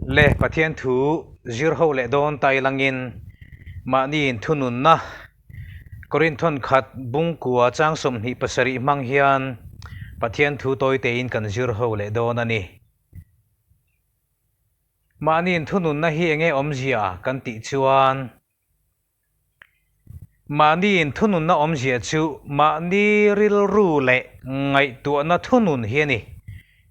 Le Pathian thu zir ho leh dawn tai langin mahni inthununna Korinthon khat bungkua chang 27 hmang hian Pathian thu tawi tein kan zir ho leh dawn a ni. Mahni inthununna hi enge awmzia kan tih chuan Mahni inthununna awmzia chu mahni rilru leh ngaihtuahna thunun hi a ni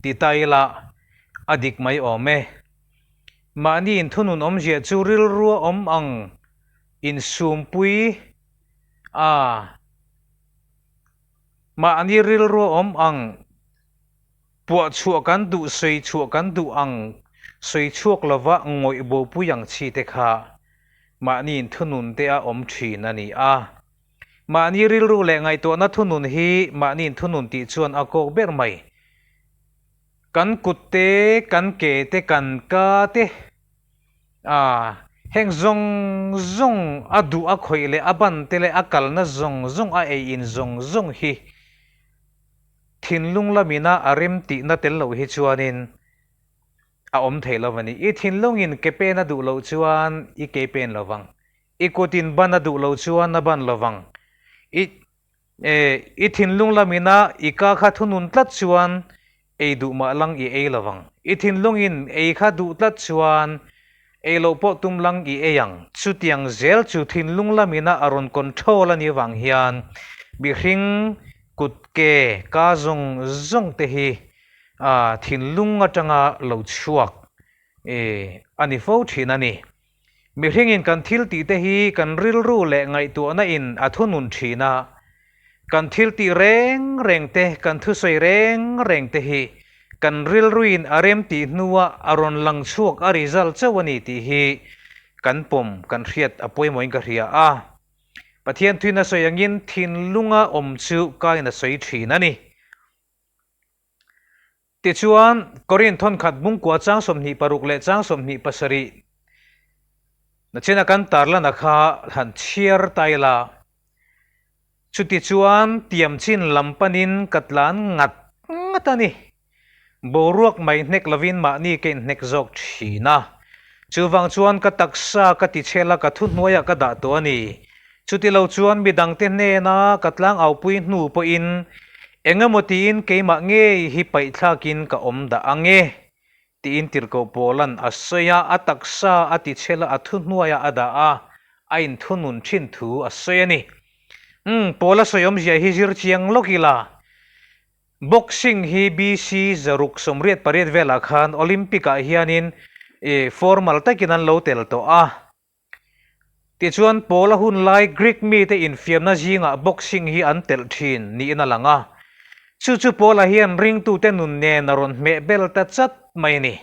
ti ta ila a dik mai awm e. Mahni inthunun awmzia chu rilrua awm ang insumpui a, mahni rilrua awm ang Puah chhuah kan duh, sawi chhuah kan duh ang, sawi chhuak lova ngawih bopui ang chi te kha mahni inthunun te a awm thin a ni a. Mahni rilru leh ngaihtuahna thunun hi mahni inthunun tih chuan a kawk ber mai. Kan kut te, kan ke te, kan ka te, a heng zawng zawng a duh a khawih leh a ban te leh a kalna zawng zawng a ei in zawng zawng hi Thinlung lamina a rem tihna tel loh hi chuanin a awm thei lo a ni. I thinlungin ke pen a duh loh chuan i ke pen lo vang. I kutin ban a duh loh chuan a ban lo vang. I i thinlung lamina i ka kha thunun tlat chuan ei duh mah lang i ei lo vang. I thinlungin ei kha duh tlat chuan ei loh pawh tum lang i ei ang. Chutiang zel chu thinlung lamina a rawn control a nih avang hian mihring Kut ke ka zawng zawng te hi thinlung atanga lo chhuak a ni fo thin a ni. Mihringin kan thil tih te hi kan rilru leh ngaihtuahna in a thunun thin a, kan thil tih reng reng te, kan thusawi reng reng te hi kan rilruin a rem tih hnua a rawn lang chhuak a result chauh a ni tih hi kan pawm kan hriat a pawimawhin ka hria a. Pathian thuin a sawi angin thinlunga awm chu kain a sawi thin a ni. Tichuan, Korinth thawnkhat bungkua chang 26 leh chang 27 nachina kan tarlana kha han chhiar ta ila. Chutichuan, tiamchin lam panin ka tlan ngat ngat a ni. Boruak mai hnek lovin mahni ka inhnek zawk thin a. Chuvang chuan ka taksa ka ti chhel a, ka thuhnuaiah ka dah tawh a ni. Chuti lo chuan midangte hnena ka tlangaupui hnu pawhin eng emaw tiin keimah ngei hi paihthlakin ka awm dah ang e, tiin tirhkoh Paula'n a sawi a, a taksa a ti chhel a, a thuhnuaiah a dah a, a inthunun thin thu a sawi a ni. Umm, Paula sawi awmzia hi zir chiang lawk ila. Boxing hi BC 688 velah khan Olympic ah hianin formal takin an lo tel tawh a. Tichuan Paula hun lai Greek mite infiamna zingah boxing hi an telh thin niin a lang a. Chu chu Paula hian ringtute nun nen a rawn hmeh bel ta chat mai a ni.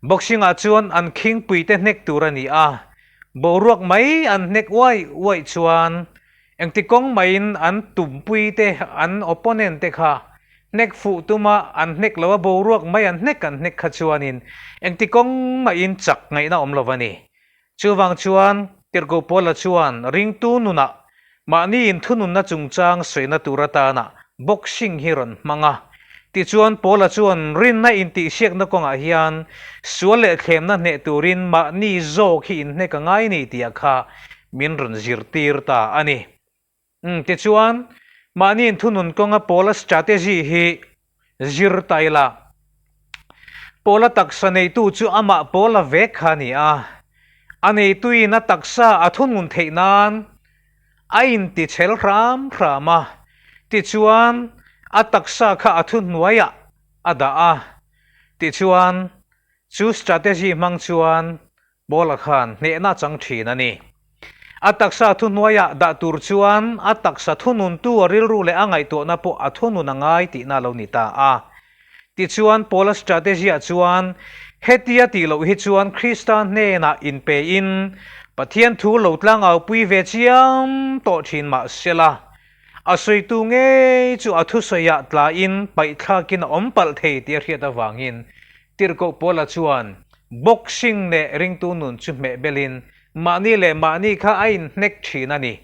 Boxing ah chuan an khingpui te hnek tur a ni a, boruak mai an hnek uai uaih chuan engti kawng maiin an tumpui te an opponent te kha hnek fuh tuma an hnek lo a, boruak mai an hnek an hnek kha chuanin engti kawng maiin chak ngaihna awm lo a ni. Chuvang chuan Tirhkoh Paula chuan ringtu nunah Mahni inthununna chungchang sawina tur atana boxing hi rawn hmang a. Tichuan, Paula chuan rinna intihsiakna kawngah hian sual leh thlemna hneh turin mahni zawk hi inhnek a ngai ni tih kha min rawn zirtir ta a ni. Umm, tichuan, mahni inthunun kawnga Paula strategy hi zir ta ila. Paula taksa neitu chu amah Paula vek kha a ni a. A neituin a taksa a thunun theih nan a intichhel hram hram a, tichuan a taksa kha a thuhnuaiah a dah a. Tichuan, chu strategy hmang chuan Paula khan hnehna chang thin a ni. A taksa thuhnuaiah dah tur chuan a taksa thununtu a rilru leh a ngaihtuahna pawh a thunun a ngai tihna a lo ni ta a. Tichuan, Paula strategy-ah chuan hetia tih loh hi chuan Krista hnenah inpein Pathian thu lo tlangaupui ve chiam tawh thin mah sela, a sawitu ngei chu a thusawiah tlain paihthlakin a awm palh thei tih a hriat avangin Tirhkoh Paula chuan boxing leh ringtu nun chu hmeh belin mahni leh mahni kha a inhnek thin a ni.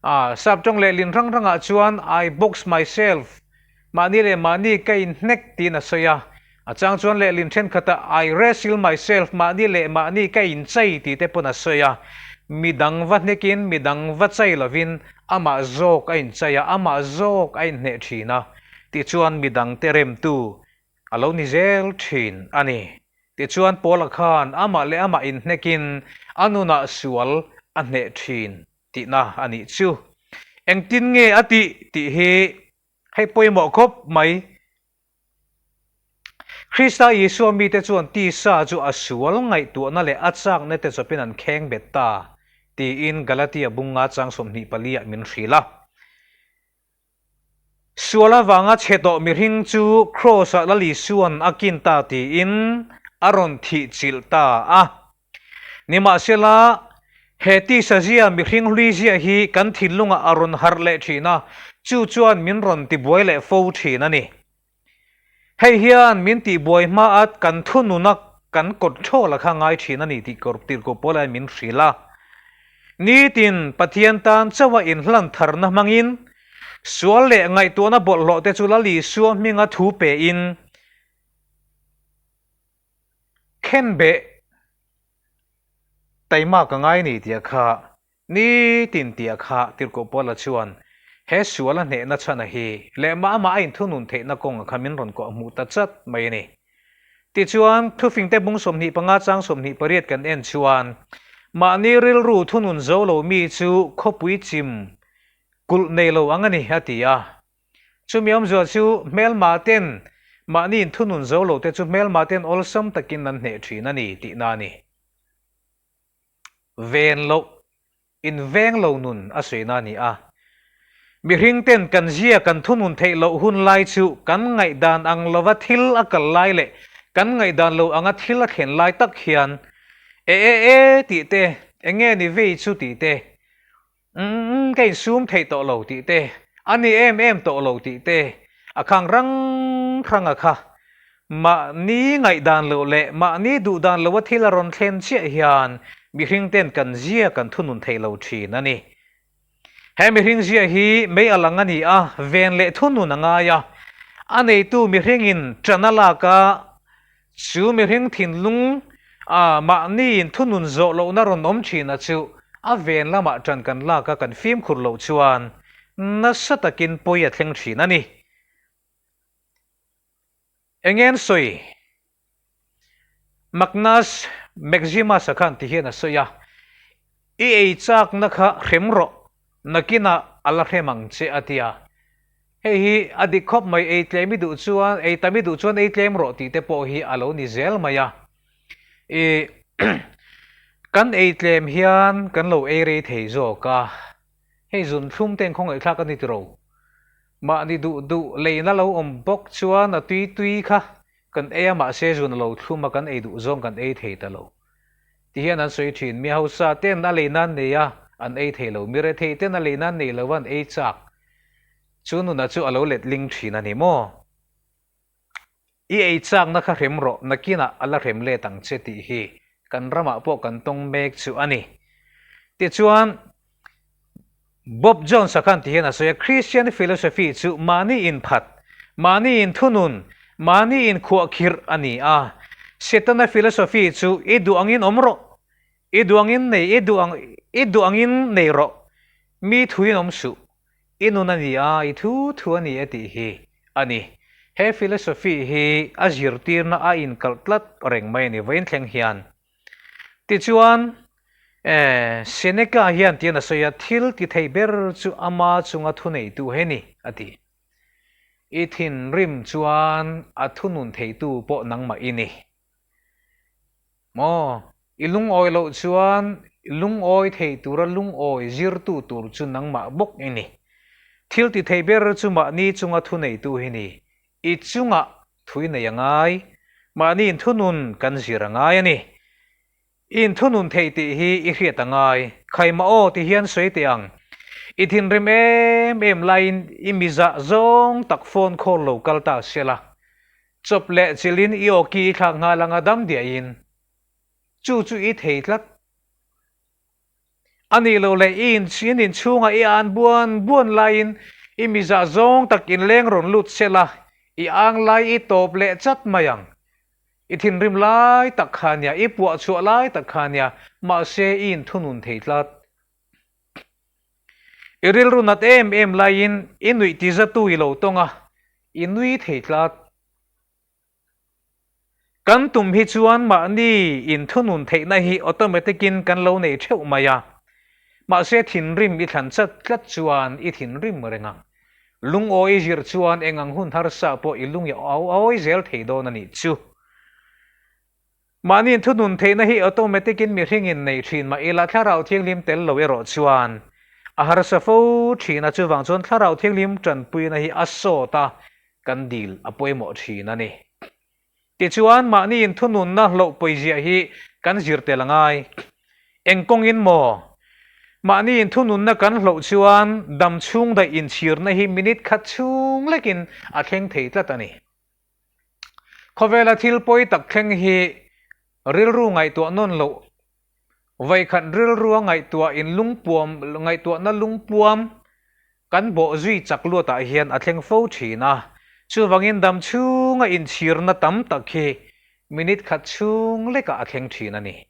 A saptawng leh lin hrang hrangah chuan I box myself, mahni leh mahni ka inhnek tiin a sawi a. A chang chuan lehlin thenkhatah I wrestle myself, mahni leh mahni ka inchei tih te pawn a sawi a. Midang va hnekin, midang va chei lovin amah zawk a inchei a, amah zawk a inhneh thin a. Tichuan midangte remtu a lo ni zel thin a ni. Tichuan Paula khan amah leh amah inhnekin a nunah sual a hneh thin tihna a nih chu. Engtin nge a tih tih hi hei pawimawh khawp mai. Krista Isua mite chuan tisa chu a sual ngaihtuahna leh a chakna te chawpin an kheng bet ta, tiin Galatia bunga chang 24 ah min hrilh a. Sual avanga chhe tawh mihring chu Kraws-ah Lal Isua'n a kin ta tiin a rawn thihchilh ta a. Nimahsela, he tisa zia mihring hlui zia hi kan thinlungah a rawn harh leh thin a, chu chuan min rawn tibuai leh fo thin a ni. Hei hian min tihbuai hma at kan thununa kan control a kha ngai thin a ni tih Tirhkoh Paula hian min hrilh a. Nitin Pathian tan chauha inhlan tharna hmangin sual leh ngaihtuahna bawlhhlawh te chu Lal Isua hminga thu pein Khenbeh taima ka ngai ni tia kha nitin tia kha Tirhkoh Paula chuan he sual a hnehna chhana hi leh mah amah a inthunun theihna kawnga kha min rawn kawh hmuh ta chat mai a ni. Tichuan, thufingte bung 25 chang 28 kan en chuan mahni rilru thunun zo lo mi chu khawpui chim kulh nei lo ang a ni a ti a. Chumi awmzia chu hmelma ten mahni inthunun zo lo te chu hmelma ten awlsam takin an hneh thin a ni tihna a ni. Ven loh, inveng lo nun a sawi na a ni a. Mihring ten kan zia kan thunun theih loh hun lai chu kan ngaihdan ang lova thil a kal lai leh kan ngaihdan lo anga thil a thlen lai tak hian e e e tih te, enge ni vei chu tih te, Umm ka insum theih tawh lo tih te, a ni em em tawh lo tih te, a khang rang rang a kha. Mahni ngaihdan loh leh mahni duhdan loa thil a rawn thlen chiah hian mihring ten kan zia kan thunun theih lo thin a ni. He mihring zia hi mei a lang a ni a, ven leh thunun a ngai a. A neitu mihringin ṭan a lak a, Chu mihring thinlung a mahni inthunun zawh lohna rawn awm thin a chu a ven lamah ṭan kan lak a kan fimkhur loh chuan nasa takin pawi a thleng thin a ni. Enge an sawi? Magnus Maximus-a khan ti hian a sawi a, I ei chakna kha hrem rawh, nakinah a la hrem ang che a ti a. Hei hi a dik khawp mai, ei tlem i duh chuan, ei tam i duh chuan ei tlem rawh tih te pawh hi a lo ni zel mai a. I kan ei tlem hian kan lo ei rei thei zawk a, hei zun thlum ten khawngaihthlak a ni tiro. Mahni duh duh leina lo awm bawk chuan a tui tui kha kan ei a mahse zun a lo thlum a kan ei duh zawng kan ei thei ta lo. Ti hian an sawi thin, mi hausa ten a lei nan nei a an ei thei lo, mi rethei ten a lei nan nei lo a an ei chak. Chu nuna chu a lo let ling thin a ni maw? I ei chakna kha hrem rawh, nakinah a la hrem let ang che tih hi kan ramah pawh kan tawng mek chu a ni. Tichuan, Bob Jones-a khan ti hian a sawi a, Christian philosophy chu mahni inphat, mahni inthunun, mahni inkhuahkhirh a ni a. Setana philosophy chu i duh angin awm rawh, i duh angin nei, i duh ang, i duh angin nei rawh, mi thuin awm suh, i nun a ni a, i thu thu a ni e tih hi a ni. He philosophy hi a zirtirna a inkalh tlat reng mai a ni vawiin thleng hian. Tichuan, Seneca hian tian a sawi a, thil ti thei ber chu ama chunga thuneitu he ni, a ti. I thinrim chuan a thunun theitu pawh nangmah i ni. Maw? I lungawi loh chuan lungawi thei tura lungawi zirtu tur chu nangmah bawk i ni. Thil ti thei ber chu mahni chunga thuneitu hi ni. I chungah thui nei a ngai, mahni inthunun kan zir a ngai a ni. I inthunun theih tih hi i hriat a ngai, khaimah aw ti hian sawi teh ang. I thinrim em em laiin i mizah zawng tak phone call lo kal ta se la, chawp leh chilhin i aw ki i thlak nghal anga dam diahin chu chu i thei tlat. A nih loh leh i in inchhungah i an buan buan laiin i mizah zawng tak inleng rawn lut se la, i ang lai i tawp leh chat mai ang. I thinrim lai tak kha nia, i puah chhuah lai tak kha nia, mahse i inthunun thei tlat. I rilru nat em em laiin i nuih tizatu i lo tawng a, i nui thei tlat. Kan tum hi chuan mahni inthunun theihna hi automatic in kan lo nei theuh mai a, mahse thinrim i thlan chat tlat chuan i thinrim reng ang. Lungawi i zir chuan eng ang hun harsa pawh i lung i awi zel thei dawn a nih chu. Mahni inthunun theihna hi automatic in mihring in nei thin mah ila Thlarau Thianghlim tel lo erawh chuan a harsa fo thin a, chuvang chuan Thlarau Thianghlim tanpuina hi a sawt a, kan dil a pawimawh thin a ni. Tichuan, mahni inthununna hlauh pawiziah hi kan zir tel a ngai. Eng kawngin maw? Mahni inthununna kan hlauh chuan dam chhung daih inchhirna hi minute khat chhung lekin a thleng thei tlat a ni. Khawvela thil pawi tak thleng hi rilru ngaihtuah nawn loh, vawikhat rilrua ngaihtuah inlungpuam, ngaihtuahna lungpuam Kan bawh zui chak luatah hian a thleng fo thin a, chuvangin dam chhunga inchhirna tam tak hi minute khat chhung lekah a thleng thin a ni.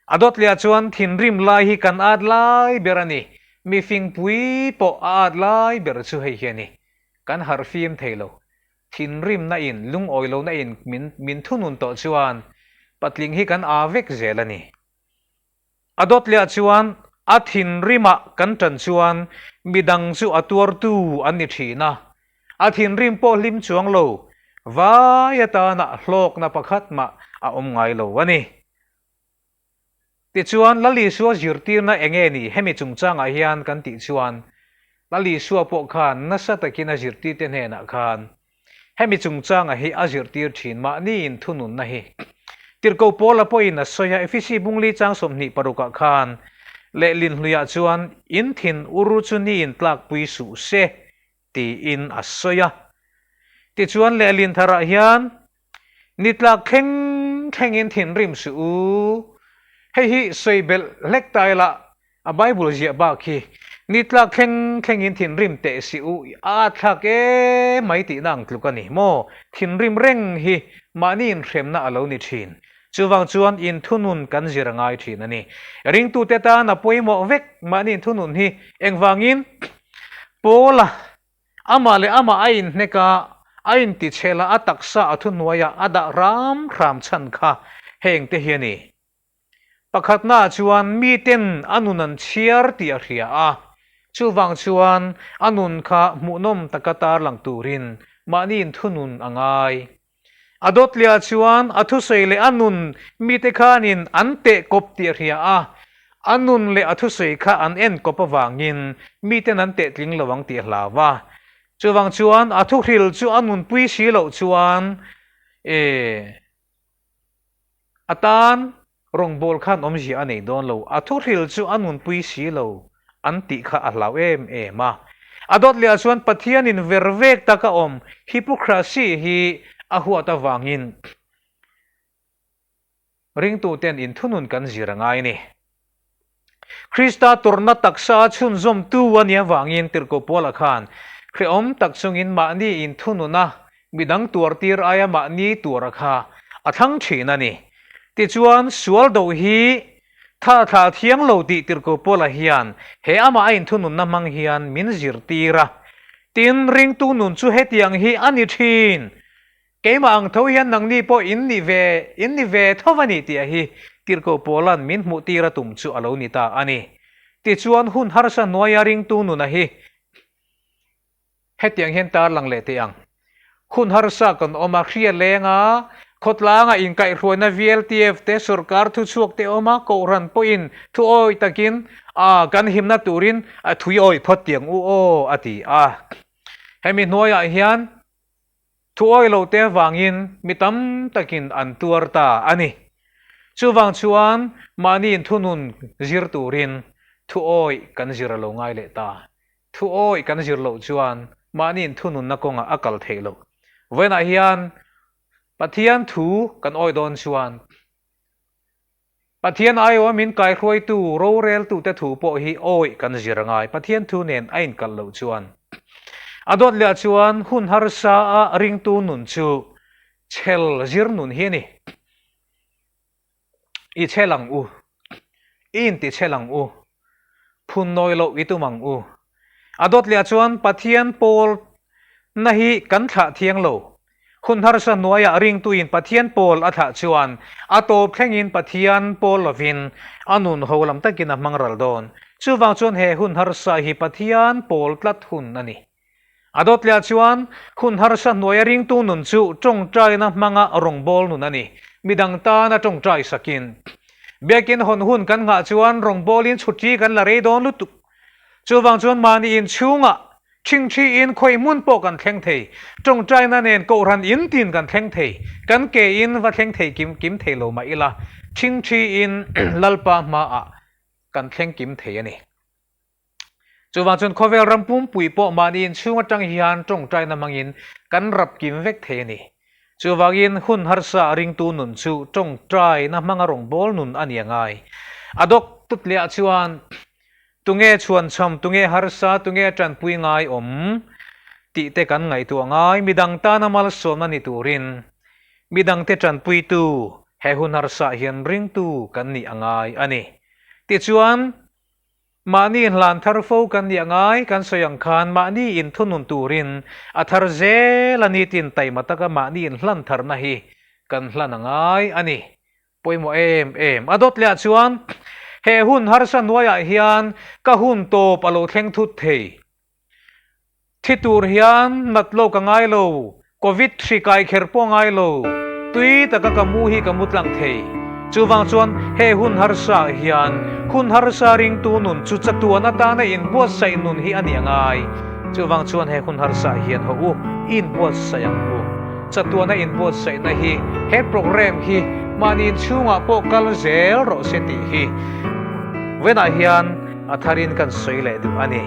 A dawtliah chuan thinrim lai hi kan at lai ber a ni, mi fingpui pawh a at lai ber chu hei hi a ni. Kan harh fim thei lo. Thinrimna in, lungawi lohna in min thunun tawh chuan patling hi kan aa vek zel a ni. A dawtliah chuan a thinrimah kan ṭan chuan midang chu a tuartu an ni ṭhin a, a thinrim pawh hlim chuang lo, vai atana hlawkna pakhat mah a awm ngai lo a ni. Tichuan, Lal Isua zirtirna eng nge ni hemi chungchangah hian kan tih chuan, Lal Isua pawh khan nasa takin a zirtirte hnenah khan Hemi chungchanga hi a zirtir thin mahni in thununna hi. Tirhkoh Paula pawhin a sawi a, Efesi bungli chang 26 ah khan lehlin hluiah chuan in thin ur chu ni in tlakpui suh se tiin a sawi a. Tichuan lehlin tharah hian ni tlak thleng thlengin thinrim suh u. Hei hi sawi belh hlek ta ila A Bible ziah bak hi ni tlak thleng thlengin thinrim teh si u, a thlak e mai tihna ang tluk a ni maw? Thinrim reng hi mahni inhremna a lo ni thin. Chuvang chuan inthunun kan zir a ngai thin a ni. Ringtute tan a pawimawh vek mahni inthunun hi. Engvangin? Paula amah leh amah a inhnek a, a intichhel a, a taksa a thuhnuaiah a dah hram hram chhan kha hengte hi a ni. Pakhatnaah chuan miten a nun an chhiar tih a hria a, chuvang chuan a nun kha hmuhnawm taka tarlang turin mahni inthunun a ngai. A dawtliah chuan a thusawi leh a nun mite khanin an teh kawp tih a hria a, a nun leh a thusawi kha an en kawp avangin miten an teh tling lo ang tih a hlau a. Chuvang chuan a thuhril chu a nunpui si loh chuan e. A tan rawngbâwl khan awmzia a nei dawn lo, a thuhril chu a nunpui si lo an tih kha a hlau em em a. A dawt lehah chuan Pathianin ver vek taka awm hypocrisy hi a huat avangin ringtuten inthunun kan zir a ngai a ni. Krista tawrhna taksa a chhunzawmtu a nih avangin Tirhkoh Paula khan hrehawm tak chungin mahni inthununa midang tuartir aia mahni tuara kha a thlang thin a ni. Tichuan, sual do hi tha thla thiang lo tih Tirhkoh Paula hian he amah a inthununna hmang hian min zirtir a. Tin, ringtu nun chu hetiang hi a ni thin. Keimah ang tho hian nangni pawh in ni ve, in ni ve tho a ni tih a hi Tirhkoh Paula'n min hmuh tir a tum chu a lo ni ta a ni. Tichuan hun harsa hnuaia ringtu nuna hi hetiang hian tarlang leh teh ang. Hun harsa kan awm a, hria leng a, khawtlanga inkaihhruaina VLTF te, sawrkar thuchhuak te awm a, Kohhran pawhin thu awi takin a kan himna turin a thui awi phawt tiang u aw a ti a. Hemi hnuaiah hian Thuawi lo te avangin mi tam takin an tuar ta a ni. Chuvang chuan mahni inthunun zir turin thuawi kan zir a lo ngai leh ta. Thuawi kan zir loh chuan mahni inthununna kawngah a kal theih loh. Vawiinah hian Pathian thu kan awi dawn chuan Pathian aiawha min kaihruaitu roreltute thu pawh hi awih kan zir a ngai. Pathian thu nen a inkalh loh chuan. A dawt leh chuan hun harsa a ringtu nun chu Chhel zir nun hi a ni. I chhel ang u. I inti chhel ang u. Phun nawi loh i tum ang u. A dawt leh ah chuan Pathian pawl na hi kan thlah thiang lo. Hun harsa hnuaiah ringtuin Pathian pawl a thlah chuan a tawp thlengin Pathian pawl lovin a nun ho lam takin a hmang ral dawn. Chuvang chuan he hun harsa hi Pathian pawl tlat hun a ni. A dawt leh ah chuan hun harsa hnuaia ringtu nun chu tawngtaina hmanga rawngbâwl nun a ni. Midang tana tawngtai sakin Biakin hawn hun kan nghah chuan rawngbâwlin chhuṭi kan la rei dawn lutuk. Chuvang chuan mahni inchhungah ṭhingṭhiin khawi hmun pawh kan thleng thei. Tawngtaina nen kohhran in tin kan thleng thei. Kan ke in va thleng thei kim kim thei lo mah ila ṭhingṭhiin Lalpa hmaah kan thleng kim thei a ni. Chuvang chuan khawvel ram pumpui pawh mahni inchhung atang hian tawngtaina hmangin kan rap kim vek thei a ni. Chuvangin hun harsa ringtu nun chu tawngtaina hmanga rawngbâwl nun a ni a ngai. A dawk tut lehah chuan tunge chhuanchham, tunge harsa, tunge tanpui ngai awm tih te kan ngaihtuah ngai. Midang tana malsawmna ni turin midangte tanpuitu he hun harsa hian ringtu kan nih a ngai a ni. Tichuan, Mahni inhlan thar fo kan nih a ngai, kan sawi ang khan mahni inthunun turin a thar zel a ni tin taima taka mahni inhlan tharna hi kan hlan a ngai a ni. Pawimawh em em. A dawt leh ah chuan he hun harsa hnuaiah hian ka hun tawp a lo thleng thut thei. Thi tur hian nat lo ka ngai lo, Covid hri kai kher pawh ngai lo, tui taka ka mu hi ka mu tlang thei. Chuvang chuan he hun harsa ah hian hun harsa ringtu nun chu chatuan atana inbuatsaih nun hi a ni a ngai. Chuvang chuan he hun harsa ah hian haw u, i inbuatsaih ang u. Chatuana inbuatsaihna hi he programme hi mahni inchhungah pawh kal zel rawh se tih hi venah hian A tharin kan sawi leh duh a ni.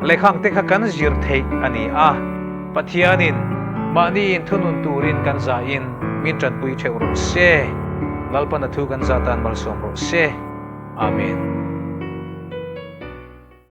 Lehkhang te kha kan zir theih a ni a, Pathianin mahni inthunun turin kan zahin min tanpui theuh rawh se. Lalpan a thu kan zah tan malsawm rawh se. Amen.